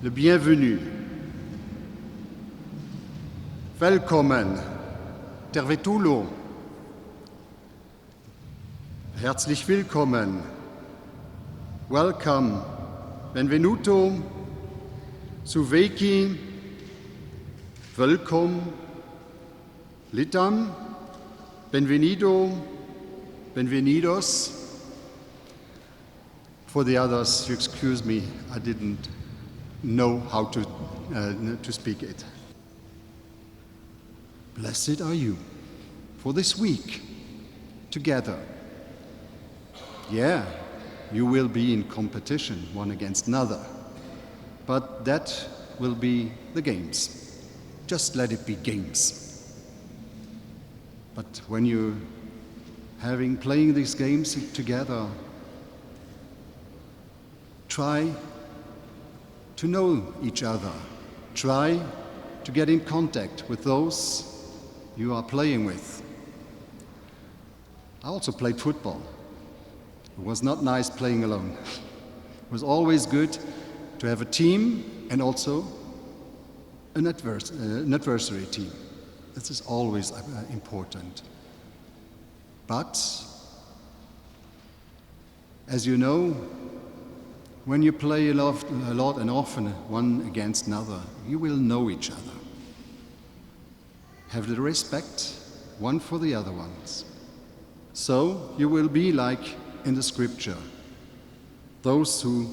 Le bienvenu. Welkommen, Tervetulo. Herzlich willkommen. Welcome. Benvenuto. Suveki. Welcome. Litam. Benvenido. Benvenidos. For the others, you excuse me, I didn't know how to, uh, to speak it. Blessed are you for this week together. Yeah, you will be in competition one against another, but that will be the games. Just let it be games. But when you having playing these games together, try to know each other. Try to get in contact with those you are playing with. I also played football. It was not nice playing alone. It was always good to have a team and also an, advers uh, an adversary team. This is always uh, important. But as you know, when you play a lot, a lot and often one against another, you will know each other. Have the respect one for the other ones. So you will be like in the scripture those who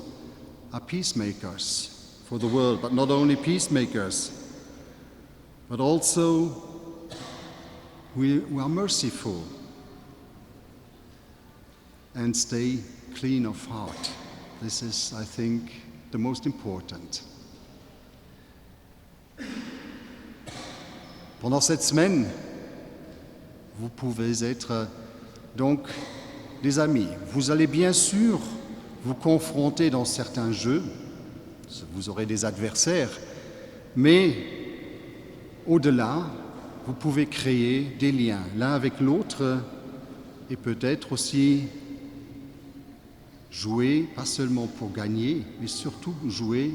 are peacemakers for the world, but not only peacemakers, but also we, we are merciful and stay clean of heart. This is, I think, the most important. Pendant cette semaine, vous pouvez être donc des amis. Vous allez bien sûr vous confronter dans certains jeux, vous aurez des adversaires, mais au-delà, vous pouvez créer des liens l'un avec l'autre et peut-être aussi jouer, pas seulement pour gagner, mais surtout jouer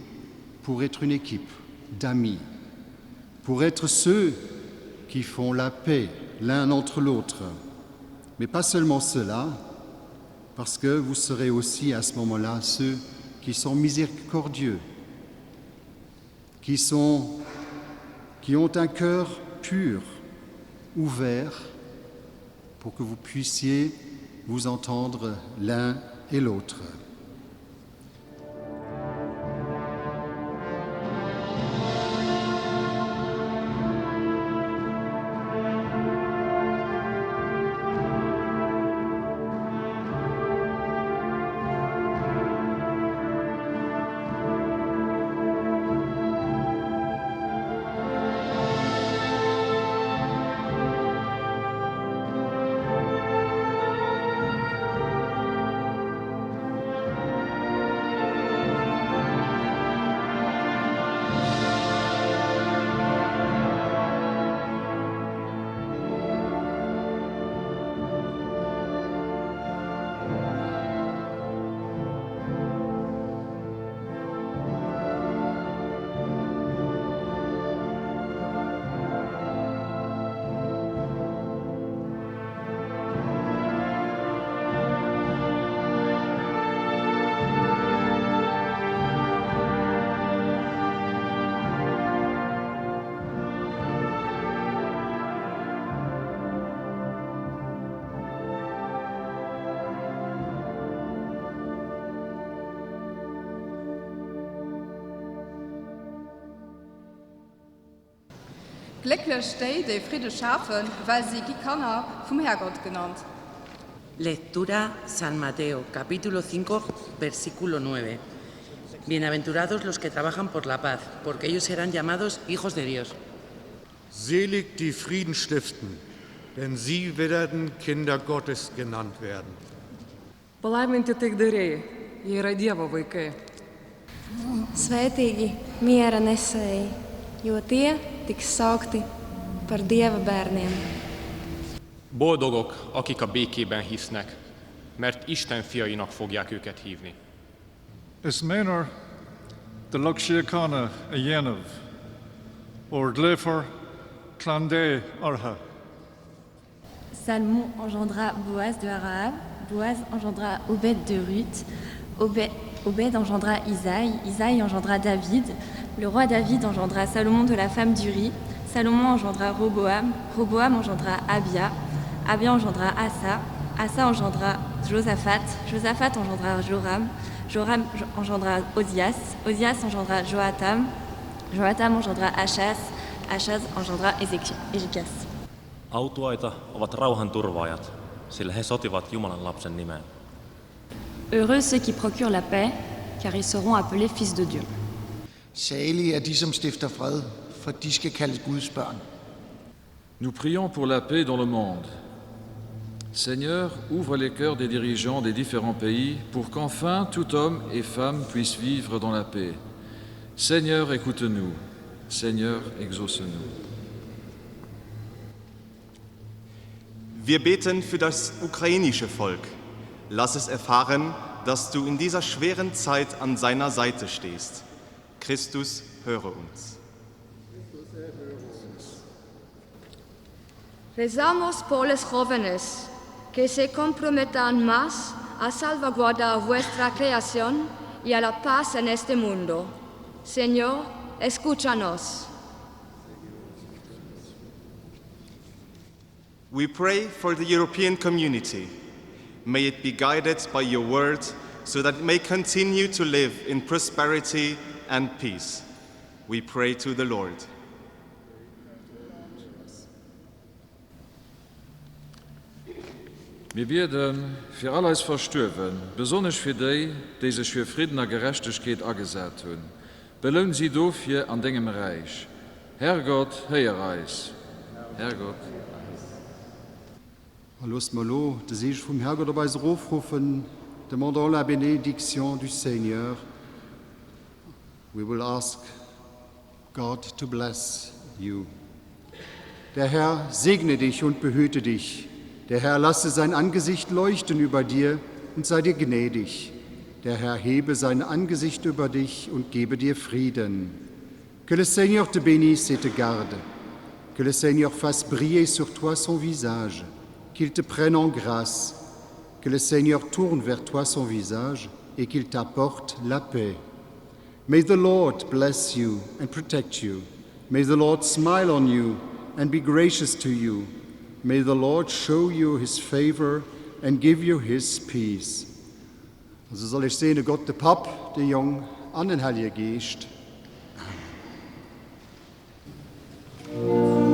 pour être une équipe d'amis, pour être ceux qui font la paix l'un entre l'autre. Mais pas seulement cela, parce que vous serez aussi à ce moment-là ceux qui sont miséricordieux, qui, sont, qui ont un cœur pur, ouvert, pour que vous puissiez vous entendre l'un et l'autre. Glécklech déi, déi Fridde schafen, well si gi Kanner vum Härgott genannt. Lectura San Mateo, capítulo 5, versículo 9. Bienaventurados los que trabajan por la paz, porque ellos serán llamados hijos de Dios. Selig die Frieden stiften, denn sie werden Kinder Gottes genannt werden. Palaiminti taikdariai, jie yra Dievo vaikai. Svētīgi miera nesēji, jo tie tiks saukti par Dieva bērniem. Boldogok, akik a békében hisznek, mert Isten fiainak fogják őket hívni. Es Männer, Do lucht síochána a dhéanamh, óir glaofar clann Dé orthu. Salmon engendra Boaz de Rahab, Boaz engendra Obed de Ruth, Obed, Obed engendra Isaïe, Isaïe engendra David, le roi David engendra Salomon de la femme d'Uri, Salomon engendra Roboam, Roboam engendra Abia, Abia engendra Asa, Asa engendra Josaphat, Josaphat engendra Joram, Joram engendra Ozias, Ozias engendra Joatam, Joatam engendra Achaz, Achaz engendra Ézéchias. Autuaita ovat rauhanturvaajat, sillä he sotivat Jumalan lapsen nimen. Heureux ceux qui procurent la paix, car ils seront appelés fils de Dieu. Salige er de, som stifter fred, for de skal kaldes Guds børn. Nous prions pour la paix dans le monde. Seigneur, ouvre les cœurs des dirigeants des différents pays pour qu'enfin tout homme et femme puissent vivre dans la paix. Seigneur, écoute-nous. Seigneur, exauce-nous. Wir beten für das ukrainische Volk. Lass es erfahren, dass du in dieser schweren Zeit an seiner Seite stehst. Christus, höre uns. Rezamos por los jóvenes que se comprometan más a salvaguardar vuestra creación y a la paz en este mundo. Señor, escúchanos. We pray for the European community. May it be guided by your word so that it may continue to live in prosperity and peace. We pray to the Lord. Mir biede fir all eis Verstuerwen, besonnesch fir déi, déi sech fir Fridden a Gerechtegkeet agesat hunn. Beloun si dofir an dengem Räich. Herrgott, héier eis. Herrgott, héier eis. A loosst mer elo de Seege vum Herrgott op eis erofruffen. Demandons la bénédiction du Seigneur. We will ask God to bless you. Der Herr segne dich und behüte dich. Der Herr lasse sein Angesicht leuchten über dir und sei dir gnädig. Der Herr hebe sein Angesicht über dich und gebe dir Frieden. Que le Seigneur te bénisse et te garde. Que le Seigneur fasse briller sur toi son visage, qu'il te prenne en grâce. Que le Seigneur tourne vers toi son visage et qu'il t'apporte la paix. May the Lord bless you and protect you. May the Lord smile on you and be gracious to you. May the Lord show you his favor and give you his peace. Also soll iech seene Gott de Papp, de Jong an den Hellege Geescht. Amen.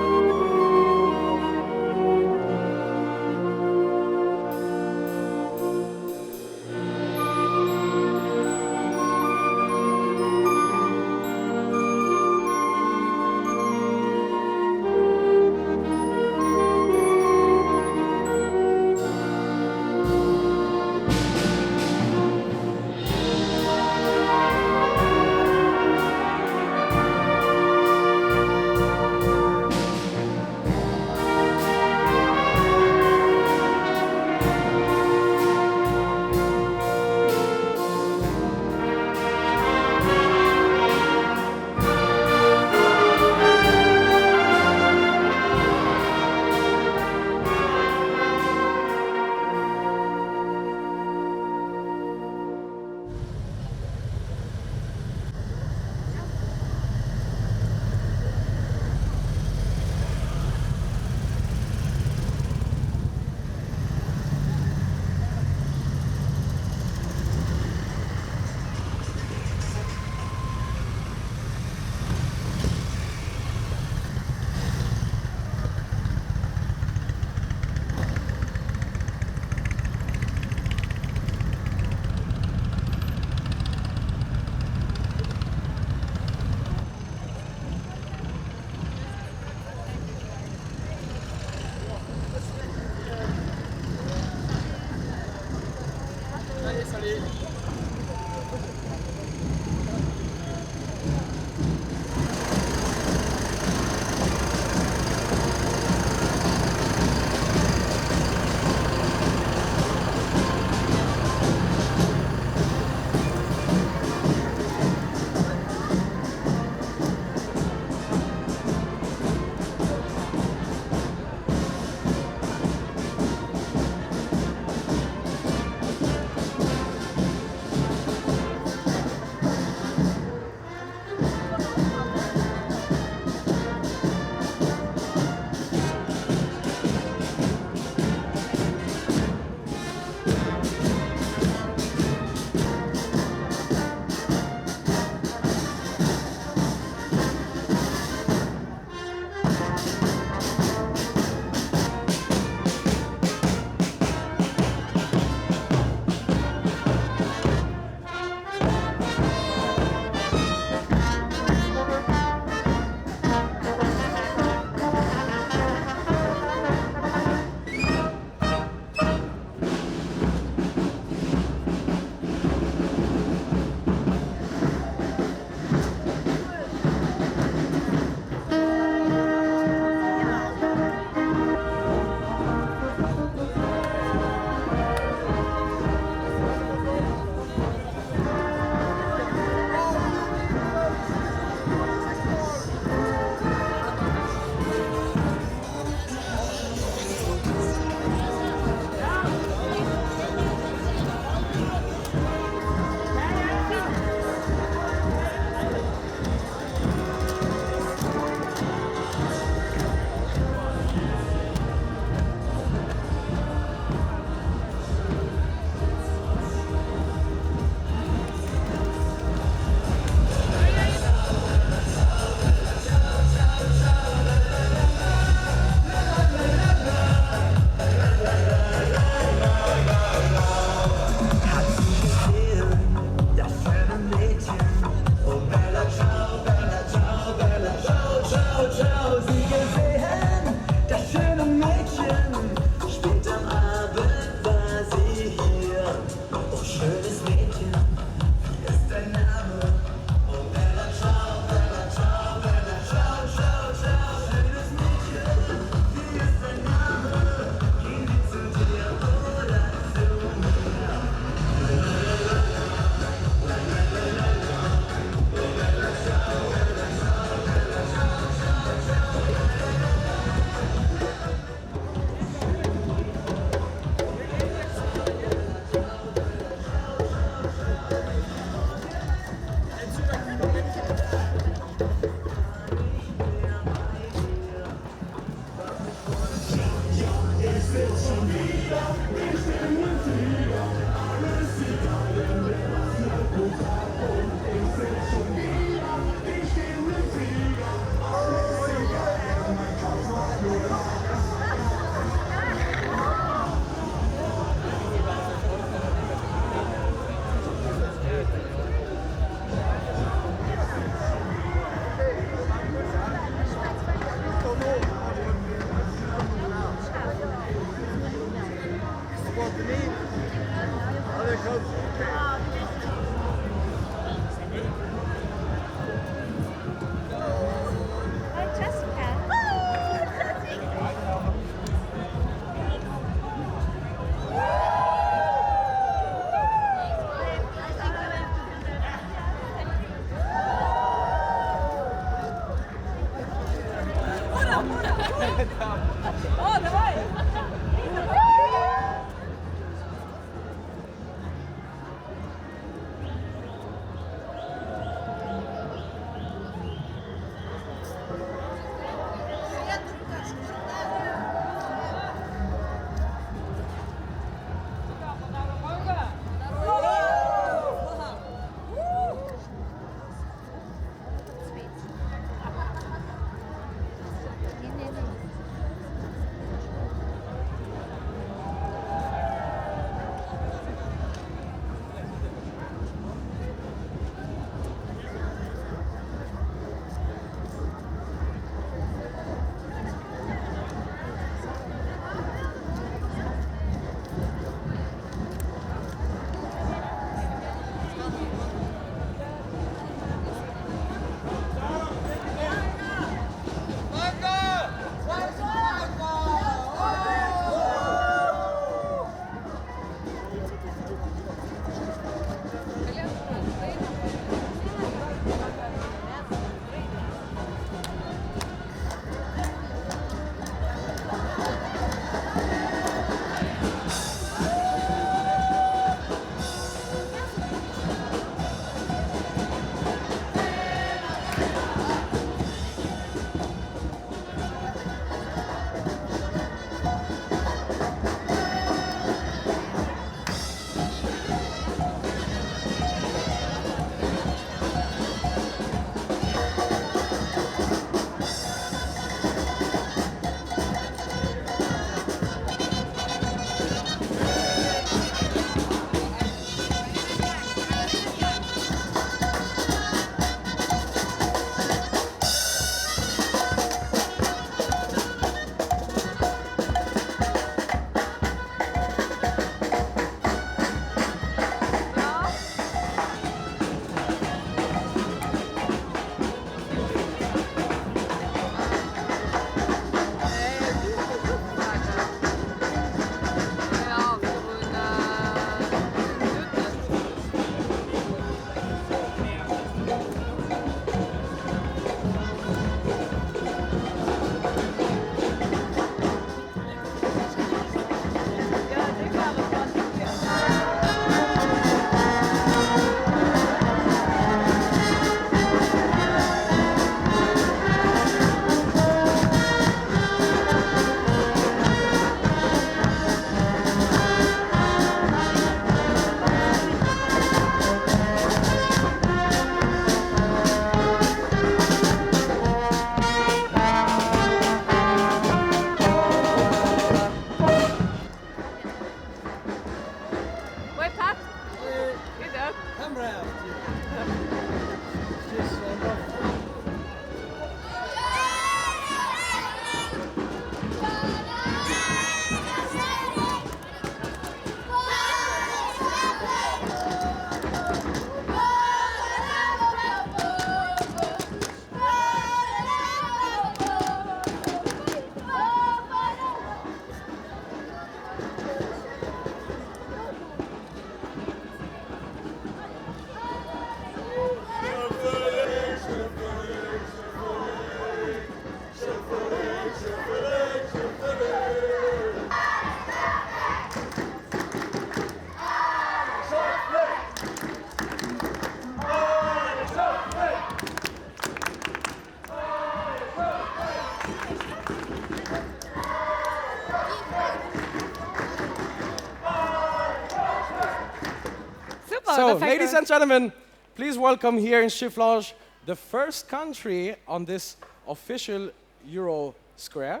Super, So, ladies and gentlemen, please welcome here in Schifflange the first country on this official Euro Square.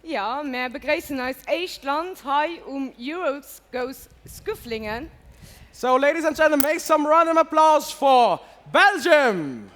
Jo, mär begréissen eist éischt Land hei um Euros Goes Scuflingen. So, ladies and gentlemen, make some round of applause for Belgium!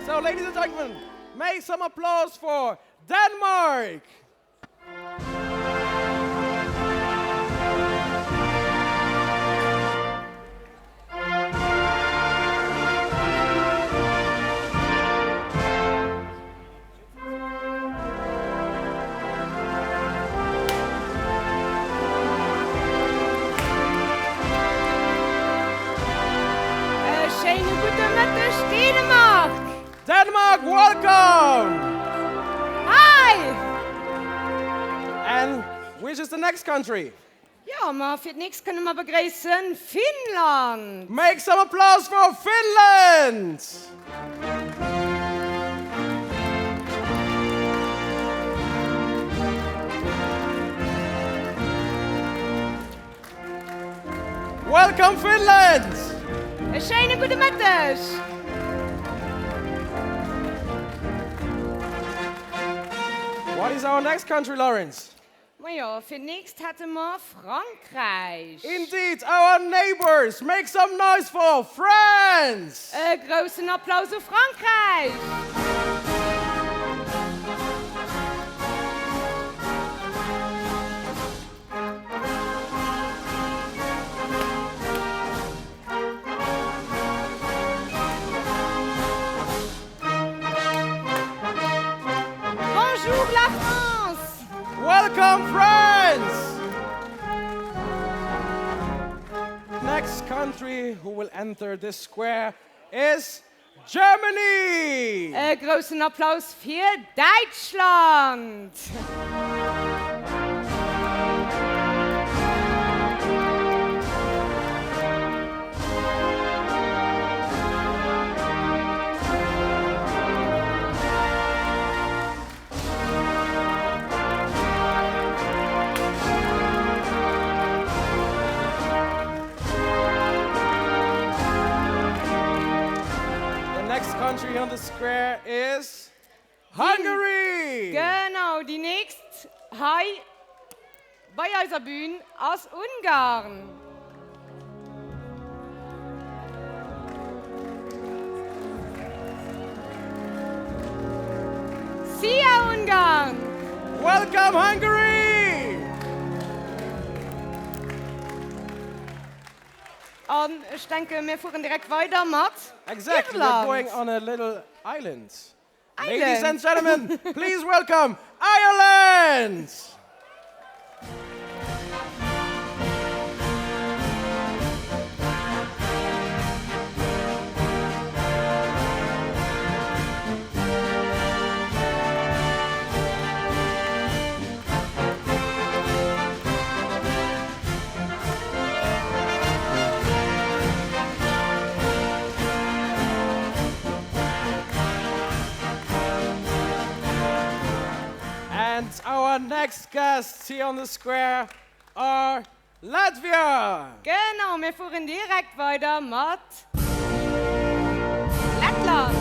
So, ladies and gentlemen, make some applause for Denmark! E schéine gudde Mëtteg Dänemark! Denmark, welcome! Hi! And which is the next country? Jo, ma fir d'nächst kënne mer begréissen Finnland! Make some applause for Finland! Welcome Finland! E schéine gudde Mëtteg! What is our next country, Lawrence? Majo, fir d'nächst hätte mer Frankräich. Indeed, our neighbors! Make some noise for France! E groussen Applaus u Frankräich! Bonjour la France! Welcome France! Next country who will enter this square is Germany! E groussen Applaus fir Däitschland! The next country on the square is Hungary! Genau, déi nächst hei bei eiser Bühn ass Ungarn. Szia Ungarn! Welcome Hungary! An ech denke mir fueren direkt weider mat Exactly, we're Irland. going on a little island. Island. Ladies and gentlemen, please welcome Ireland! And our next guests here on the square are Latvia! Genau, mir fueren direkt weider mat Lettland.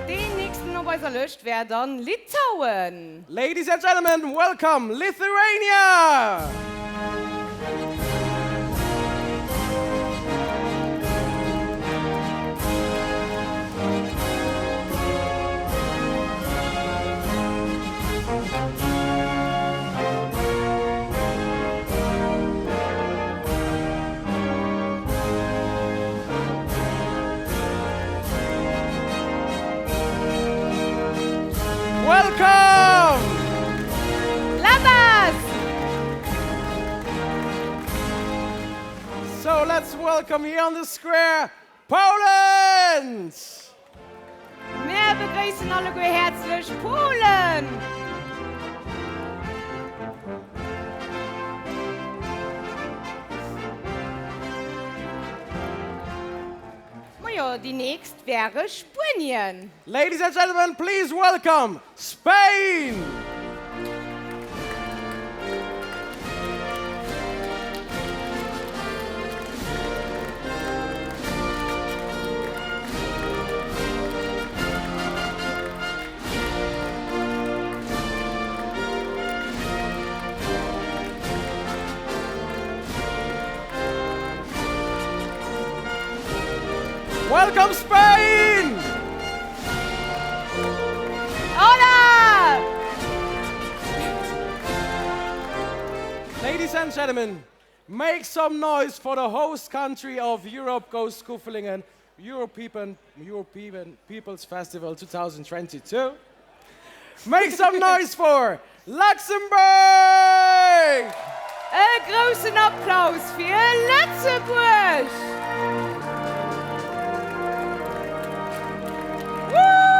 Deen nächsten op eiser Lëscht wär dann Litauen. Ladies and gentlemen, welcome Lithuania! let's welcome here on the square Poland! Mär begréissen alleguer häerzlech Polen! Majo, déi nächst wäre Spuenien. Ladies and gentlemen, please welcome Spain! Welcome Spain! Hola! Ladies and gentlemen, make some noise for the host country of Europe Goes Kuffelingen European, European People's Festival 2022. Make some noise for Luxembourg! E groussen Applaus fir Lëtzebuerg! Woo!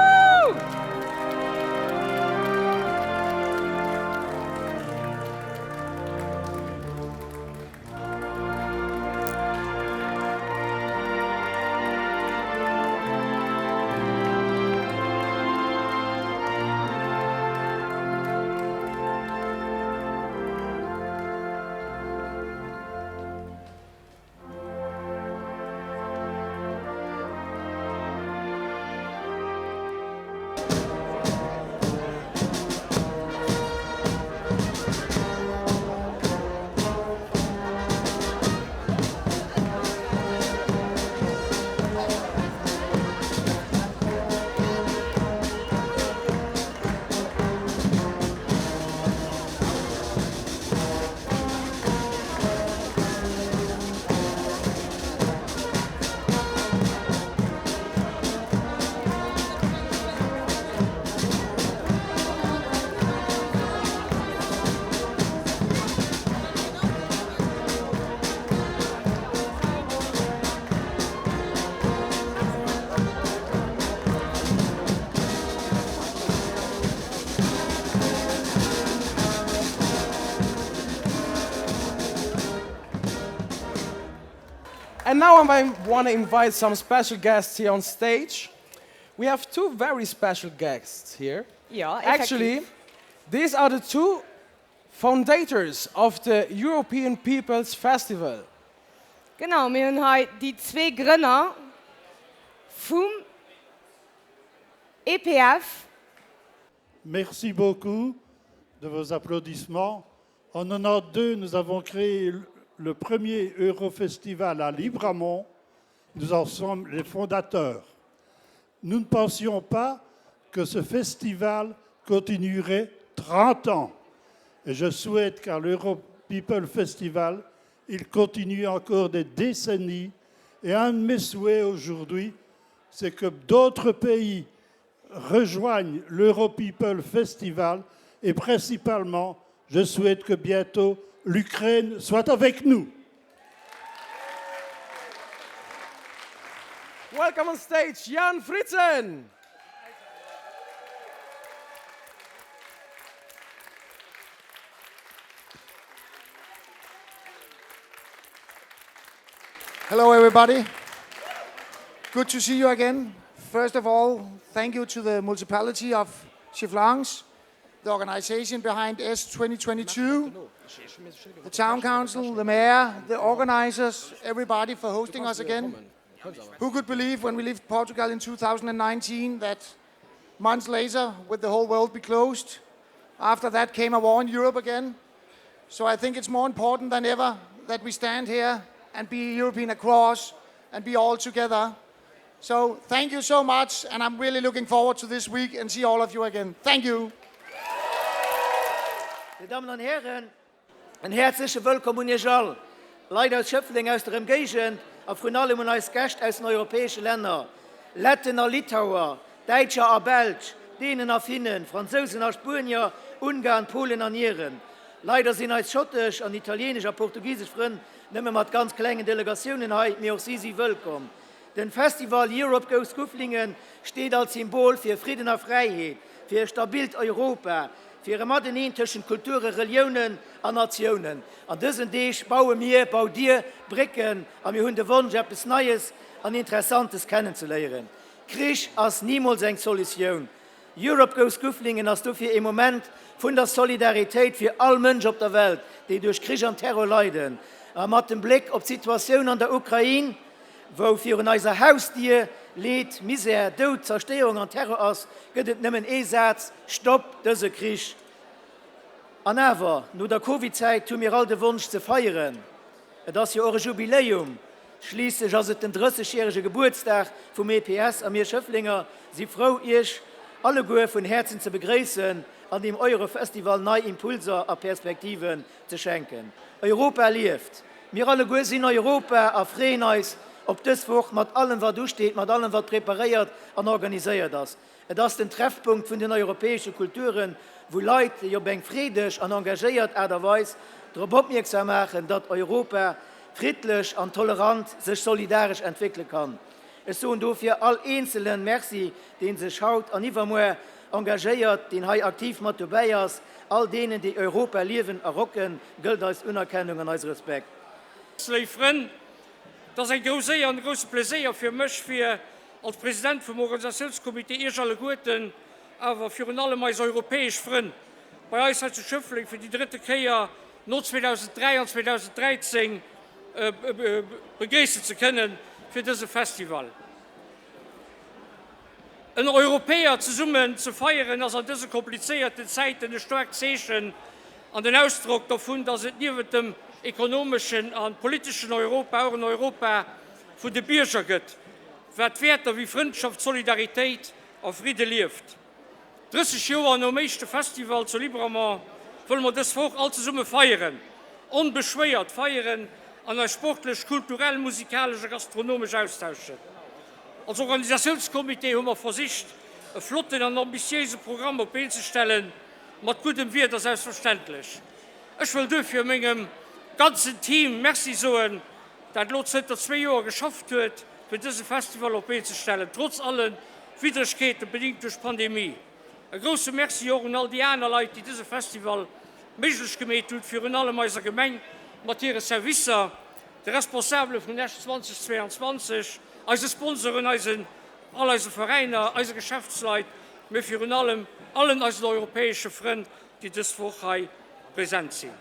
And now I want to invite some special guests here on stage. We have two very special guests here. Ja, Actually, effektiv. these are the two foundators of the European People's Festival. Genau, mir hunn hei déi zwee Grënner vum EPF. Merci beaucoup de vos applaudissements. En 92, nous avons créé le premier Eurofestival à Libramont. Nous en sommes les fondateurs. Nous ne pensions pas que ce festival continuerait 30 ans. Et je souhaite qu'à l'Europeople Festival, il continue encore des décennies. Et un de mes souhaits aujourd'hui, c'est que d'autres pays rejoignent l'Europeople Festival et principalement, je souhaite que bientôt l'Ukraine soit avec nous. Welcome on stage Jan Fritzen. Hello everybody. Good to see you again. First of all, thank you to the municipality of Chiflange, the organization behind S2022, the town council, the mayor, the organizers, everybody for hosting us again. Who could believe when we left Portugal in 2019 that months later, with the whole world be closed, after that came a war in Europe again. So I think it's more important than ever that we stand here and be European across and be all together. So thank you so much, and I'm really looking forward to this week and see all of you again. Thank you. Dir Dammen an Hären, en häerzleche Wëllkomm un Iech all, Leit aus Schëffleng, aus der Ëmgéigend a vrun allem un eis Gäscht aus den europäesche Länner, Letten a Litauer, Däitscher a Belsch, Dänen a Finnen, Fransousen a Spuenier, Ungarn, Polen an Iren. Leider sinn eis schottesch an italienesch a portugisesch Frënn nëmme mat ganz klengen Delegatiounen hei, mee och si si wëllkomm. Den Festival Europe Goes Scufflingen steet als Symbol fir Fridden a Fräiheet, fir e stabilt Europa, fir e Mateneen tëschent Kulture, Reliounen an Natiounen. An dësen Deeg baue mir, baut dir Brécken a mir hunn de Wonsch eppes Neies an Interessantes kennenzeléieren. Krich ass nimools eng Solutioun. Europe Goes Gufflingen ass dofir ee Moment vun der Solidaritéit fir all Mënsch op der Welt, déi duerch Krich an Terror leiden. A mat dem Bléck op d'Situatioun an der Ukrain, wou virun eiser Hausdier Leed, Misär, Doud, Zerstéierung an Terror ass, gëtt et nëmmen ee Saz, Stopp dëse Krich! An awer, no der Covid-Zäit hu mir all de Wonsch ze feieren. Et ass jo och e Jubiläum, schliisslech ass et den 30 järege Gebuertsdag vum EPS a mir Schëfflenger si frou Iech alleguer vun Häerzen ze begréissen an dem Eurofestival nei Impulser a Perspektiven ze schenken. Europa lieft! Mir alleguer sinn Europa a freeën eis op dës Woch mat allem wat usteet, mat allem wat preparéiert an organiséiert ass. Et ass den Treffpunkt vun den europäesche Kulturen, wou Leit, déi op eng freedeg an engagéiert Aart a Weis drop opmierksam maachen, datt Europa friddlech an tolerant sech solidaresch entwéckele kann. Ech soen dofir all Eenzelen Merci, dee sech haut an iwwermuer engagéiert, deen hei aktiv mat dobäi ass. All deenen, déi Europa liewen a rocken, gëllt eis Unerkennung an eise Respekt. Léif Frënn, et ass eng grouss Éier an e grousse Pleséier fir mech, fir als President vum Organisatiounscomité Iech alleguerten, awer virun allem eis europäesch Frënn bei eis hei zu Schëffleng fir déi drëtte Kéier no 2003 an 2013 begréissen ze kënnen fir dëse Festival. Ënner Europäer zesummen ze feieren ass an dëse komplizéierten Zäiten e staarkt Zeechen an den Ausdrock dovun, dass et niewent dem ekonomeschen a politeschen Europa och en Europa vun de Bierger gëtt, wat Wäerter wéi Frëndschaft, Solidaritéit a Fridde lieft. 30 Joer nom éischte Festival zu Libramont wëlle mer dës Woch all zesumme feieren, onbeschwéiert feieren an eis sportlech, kulturell, musikalesch a gastronomesch austauschen. Als Organisatiounscomité hu mer versicht e flotten an ambitiéise Programm op d'Been ze stellen, mat guddem Wieder selbstverständlech. Ech wëll duerfir mengem ganzen Team Merci soen, dat elo zënter zwéi Joer geschafft huet, fir dëse Festival op d'Been ze stellen, trotz alle Widregkeeten, bedingt duerch d'Pandemie. E grousse Merci och un all déi aner Leit, déi dëse Festival méiglech gemeet hunn, virun allem eiser Gemeng mat hire Servicer, de Responsabele vun Esch 2022, eise Sponsoren, eisen, all eise Veräiner, eise Geschäftsleit, mee virun allem allen eisen europäesche Frënn, déi dës Woch hei present sinn.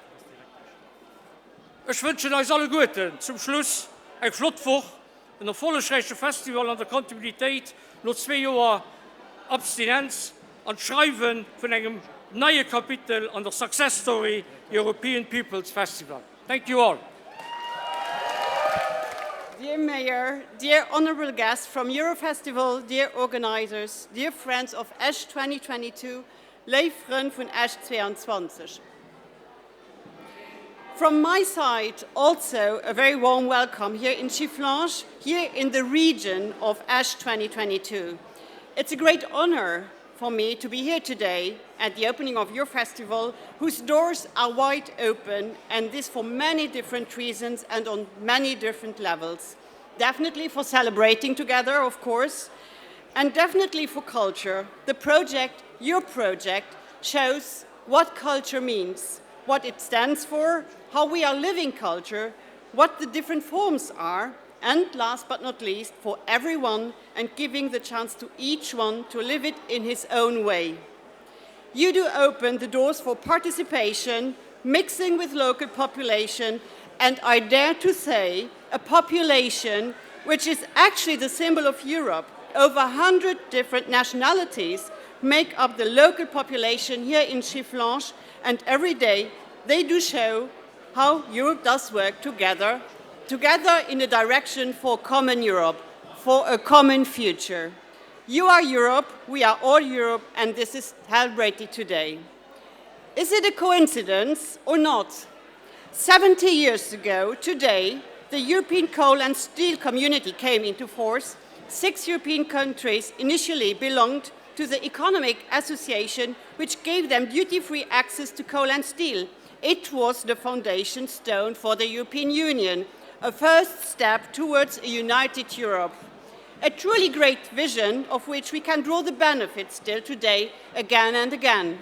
Ech wënschen eis alleguerten zum Schluss eng flott Woch, en erfollegräiche Festival an der Kontinuitéit no zwee Joer Abstinenz an d'Schreiwe vun engem neie Kapitel an der Success Story European People's Festival. Thank you all. Dear Mayor, dear honorable guests from Eurofestival, dear organizers, dear friends of Esch 2022, léif Frënn vun Esch 22. From my side, also a very warm welcome here in Schifflange, here in the region of Esch 2022. It's a great honor for me to be here today at the opening of your festival, whose doors are wide open, and this for many different reasons and on many different levels. Definitely for celebrating together, of course, and definitely for culture. The project, your project, shows what culture means, what it stands for, how we are living culture, what the different forms are, and last but not least, for everyone and giving the chance to each one to live it in his own way. You do open the doors for participation, mixing with local population, and I dare to say, a population which is actually the symbol of Europe. Over 100 different nationalities make up the local population here in Chifflange, and every day they do show how Europe does work together, together in a direction for common Europe, for a common future. You are Europe, we are all Europe, and this is celebrated today. Is it a coincidence or not? 70 years ago, today, the European coal and steel community came into force. Six European countries initially belonged to the Economic Association, which gave them duty-free access to coal and steel. It was the foundation stone for the European Union, a first step towards a united Europe. A truly great vision of which we can draw the benefits still today again and again.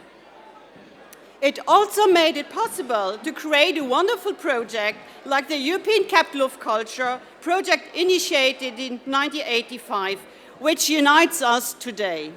It also made it possible to create a wonderful project like the European Capital of Culture, project initiated in 1985, which unites us today.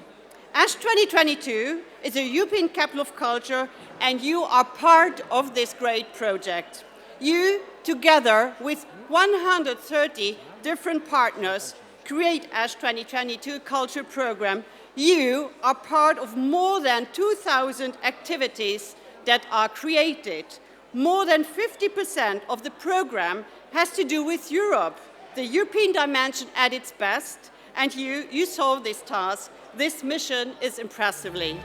ASH 2022 is a European Capital of Culture and you are part of this great project. You, together with 130 different partners, create ASH 2022 Culture Program. You are part of more than 2,000 activities that are created. More than 50% of the program has to do with Europe, the European dimension at its best, and you, you solve this task. This mission is impressively.